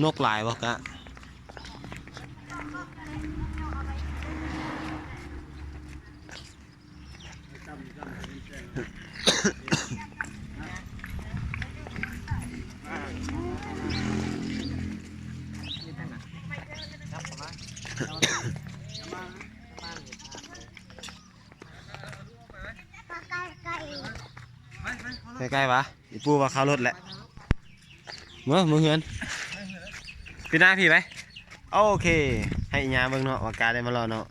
ນົກຫຼາຍບໍ່ກະ? ໃກ້ໆຫວາ? ອີ່ປູ່ວ່າເຂົ້າລົດແຫຼະ. ເມືອ ເມືອເຮືອນ. ປີໜ້າພີ້ໄປ. ໂອເຄ ໃຫ້ອີ່ຍ່າເບິ່ງເນາະ ວ່າກາໄດ້ມາເລາະເນາະ.